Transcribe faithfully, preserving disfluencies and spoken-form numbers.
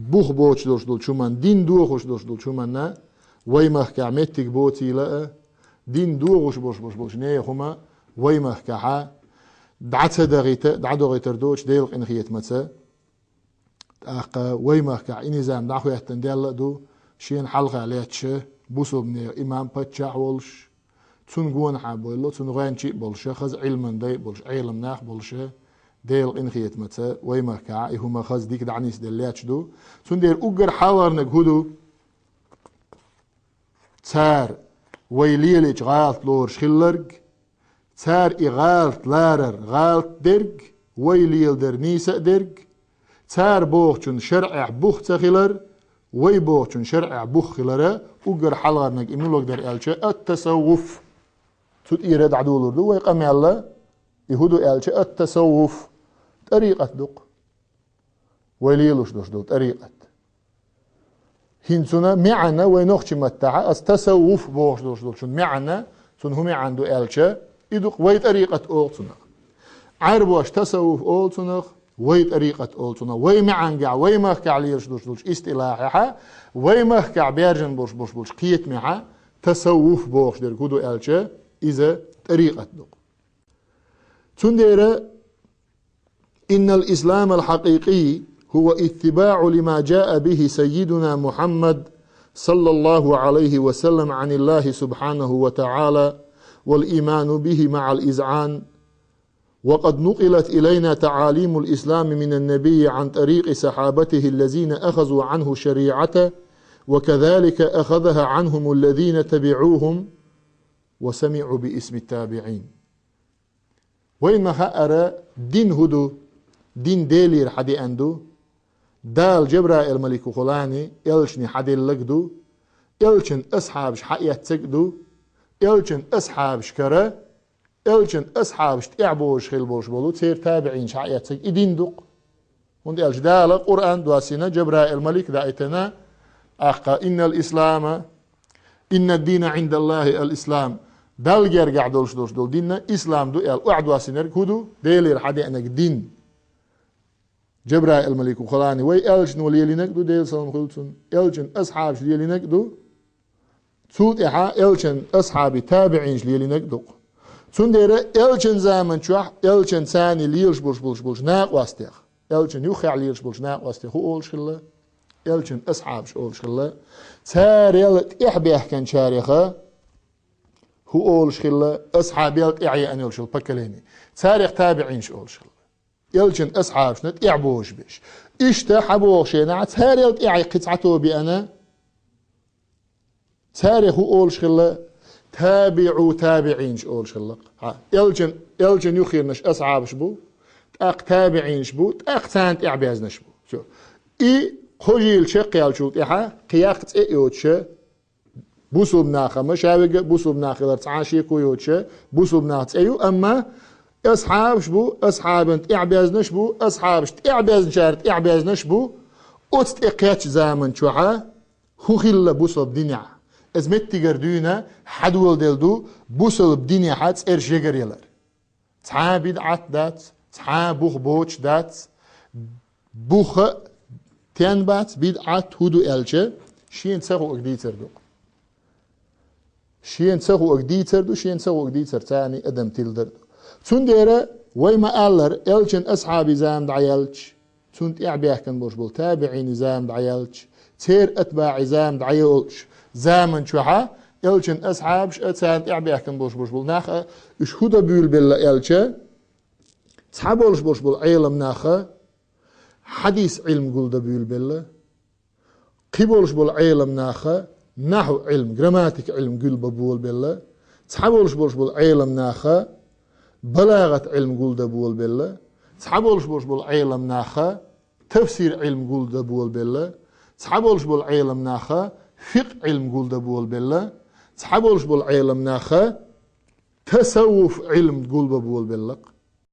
бух боцуш долуш долчу хӀуманна, дин дохош долуш долчу хӀуманна вай махкахь меттиг боцийла а, дин дохош болуш болуш болчу нехан хӀума вай махкахьа дӀа ца дахийта, дӀадохуьйтур доцуш Делан къинхетамаца. ТӀаккха вай махкахь и низам дӀахӀоьттина даьлла а ду, шена хьалха лаьтташ бусалба нехан имам, паччахь волуш, цунна гонахьа бевлла, цунна гӀоьнчий а болуш, хаза Ӏилман дай а болуш, Ӏелам нах а болуш, Делан къинхетамаца вай махкахь и хӀума хаза дика дӀанисделла лаьтташ ду. Цундела уггар хьалхарниг хӀун ду? Цара вай лелийча гӀалат лоруш хилларг, цара и гӀалат ларар гӀалат дерг, вай леладар нийса а дерг, цара бохучун шарӀехь бух ца хилар, вай бохучун шарӀехь бух хилара, уггар хьалхарниг и муьлхарг дара аьлча, ат-тасаввуф. Цу тӀера дӀадолур ду вай къамел, и хӀун ду аьлча, ат-тасаввуф, тӀарикъат ду-кх. Вай лелош долуш долу тӀарикъат. ХӀинца цуьнан маьӀна вай нохчийн маттахь, аса тасаввуф бохуш долуш долчун маьӀна, цуьнан хӀун маьӀна ду аьлча, и ду-кх вай тӀарикъат олу цунах. Ӏаьрбоша тасаввуф олу цунах, вай тӀарикъат олу цунах. Вай маьӀнехь, вай махкахь лелаш долуш долчу истилахьехь, вай махкахь баьржина болуш болуш болчу кхетамехь тасаввуф бохуш дерг хӀун ду аьлча, иза тӀарикъат ду-кх. Цундела إن الإسلام الحقيقي هو اتباع لما جاء به سيدنا محمد صلى الله عليه وسلم عن الله سبحانه وتعالى والإيمان به مع الإذعان. وقد نقلت إلينا تعاليم الإسلام من النبي عن طريق صحابته الذين أخذوا عنه الشريعة، وكذلك أخذها عنهم الذين تبعوهم وسمعوا باسم التابعين. Вайна ма-хаъара, дин хӀун ду? Дин Делера хьадеана ду. Дала Жабраил-малик вухалани элчане хьаделларг ду. Элчан асхьабаш хьаэцнарг ду. Элчан асхьабашкара, элчан асхьабаш тӀаьхьабозуш хилла болуш болу церан табиӀинаш хьаэцнарг и дин ду-кх. ХӀунда аьлча Дала Къуръан доссийна, Жабраил-малик даийтина, тӀаккха: «Иннал ислама, иннад дина Ӏиндаллахи ал-ислам». Далла гергахь долуш долуш долу дин ислам ду аьлла, охьадоссийнарг хӀун ду? Делера хьадеанарг дин. Жабраил-малик вухалани вай элчано лелийнарг ду, Делан салам хуьлда цунна, элчан асхьабаш лелийнарг ду. Цул тӀаьхьа элчан асхьабий табиӀинаш лелийнарг ду-кх. Цундела элчан заман чохь элчан царна лелаш болуш болуш болчу накъостех, элчан юххехь лелаш болчу накъостех хӀун олуш хилла? Элчан асхьабаш олуш хилла. Царел тӀаьхьабаьхкинчарех хӀун олуш хилла? Асхьабел тӀаьхьа еана йолуш йолу поколение. Царех табиӀинаш олуш хилла. Элчан асхьабашна тӀаьхьабозуш берш. Иштта хьабогӀу шенахь царел тӀаьхьа кхин цхьа тоба еана, царех хӀун олуш хилла? ТабиӀу табиӀинаш олуш хилла. Хьа, элчан, элчан юххернаш асхьабаш бу, тӀаккха табиӀинаш бу, тӀаккха царна тӀаьхьабаьзнаш бу. Всё. И кхо жил чекхъяьллачул тӀаьхьа кхин яккха цӀе а йоцуша, бусалба нахам, ша вега а бусалба нах хилар цхьа а шеко йоцуша, бусалба нах цӀе ю, амма асхьабаш бу, асхьабан тӀаьхьабаьзнаш бу, асхьабаш тӀаьхьабаьзначара тӀаьхьабаьзнаш бу, оцу тӀе кхеччу заман чохьа хӀун хилла бусалба динехь? Иза меттигара дуьйна хьадоладелла ду бусалба динехьа цӀераш ягаръялар. Цхьа а бидӀат дац, цхьа а бух боцуш дац, буха а тен бац, бидӀат хӀун ду аьлча, шена ца хуург дийцар ду-кх. Шена ца хуург дийцар ду, шена ца хуург дийцар царний адам тиладар ду. Цундела вай ма-аллара, элчан асхьабий зама дӀаяьлча, цунна тӀаьхьабаьхкина болуш болу табиӀинийн зама дӀаяьлча, церан атбаӀийн зама дӀайолчу заман чохьа, элчан асхьабаш а, царна тӀаьхьабаьхкина болуш болуш болу нах а, уьш хӀун дан буьйлабелла аьлча, цхьаболуш болуш болу Ӏелам наха хьадис Ӏилма гулдан буьйлабелла, кхин болуш болу Ӏелам наха нахьу Ӏилма, грамматика Ӏилма гулбан болабелла, цхьаболуш болуш болу Ӏелам наха балагӀат Ӏилма гулдан болабелла, цхьаболуш болуш болу Ӏелам наха тафсир Ӏилма гулдан болабелла, цхьаболуш болу Ӏелам наха фикъхӀ Ӏилма гулдан болабелла, цхьаболуш болу Ӏелам наха тасаввуф Ӏилма гулбан болабелла-кх.